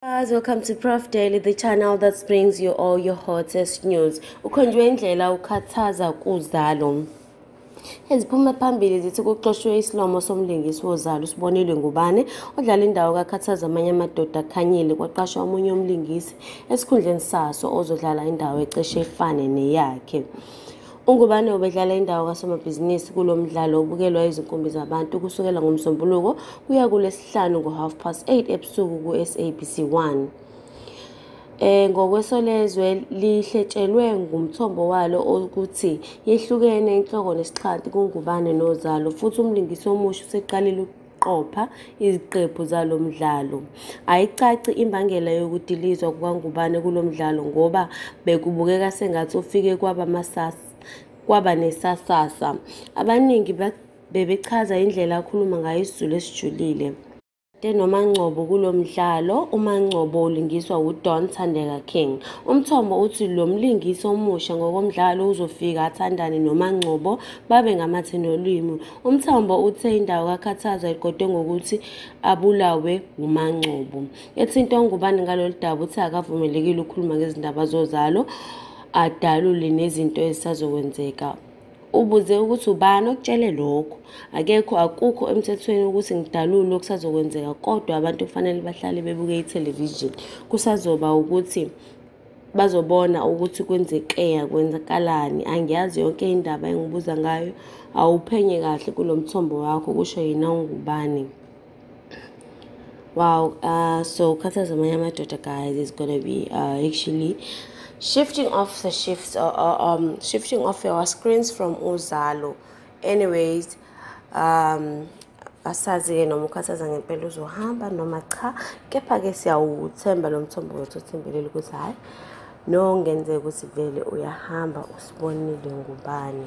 Guys, welcome to Prof Daily, the channel that brings you all your hottest news. Ukhonjwe indlela uKhathaza kuZalo. Eziphuma phambili zithi kuxoshwe isilomo somlingisi woZalo uSibonile Ngubane odlala indawo kaKhathaza amanye amadoda akhanyile, kwaqashwa omunye umlingisi esikhundleni saso ozodlala indawo ecishe ifane neyakhe. UNgubane ubedlala indawo kasomabhizinisi kulo mdlalo obukelwa izinkumbi zabantu kusukela ngoMsombuluko kuya kuLwesihlanu ngo-8:30 ebusuku ku-SABC 1. Ngokwesolezwe lihletshelwe ngumthombo walo ukuthi yehlukene inhloko nesixhanti kuNgubane noZalo, futhi umlingisi omusha useqalile ukuqopha iziqephu zalo mdlalo. Ayicaci imbangela yokudilizwa kukaNgubane kulo mdlalo ngoba bekubukeka sengathi ufike kwaba nesasasa. Abaningi bebechaza indlela akhuluma ngayo isiZulu esijulile. NoMaNgcobo kulo mdlalo, uMaNgcobo ulingiswa uDawn Thandeka King. Umthombo uthi lo mlingisi omusha ngokomdlalo uzofika athandane noMaNgcobo babe ngamathe nolimi. Umthombo uthe indawo kaKhathaza iqedwe ngokuthi abulawe uMaNgcobo. Ethintwa uNgubane ngalolu daba uthe akavumelekile ukukhuluma ngezindaba zoZalo, adalule nezinto ezisazokwenzeka. Ubuze ukuthi ubani okutshele lokho. Akekho, akukho emthethweni ukuthi ngidalule okusazokwenzeka, kodwa abantu kufanele bahlale bebuke ithelevishini. Kusazoba ukuthi bazobona ukuthi kwenzekea kwenzakalani. Angiyazi yonke indaba engibuza ngayo, awuphenye kahle kulo mthombo wakho, kusho yena uNgubane. Wow, so Khathaza Amanye Amadoda, guys, is gonna be actually shifting off the shifts, shifting off our screens from Uzalo. Anyways, asazi-ke noma uKhathaza ngempela uzohamba noma cha, kepha-ke siyawuthemba lo mthombo wethu othembelele ukuthi hhayi, no, kungenzeka ukuthi vele uyahamba uSibonile Ngubane.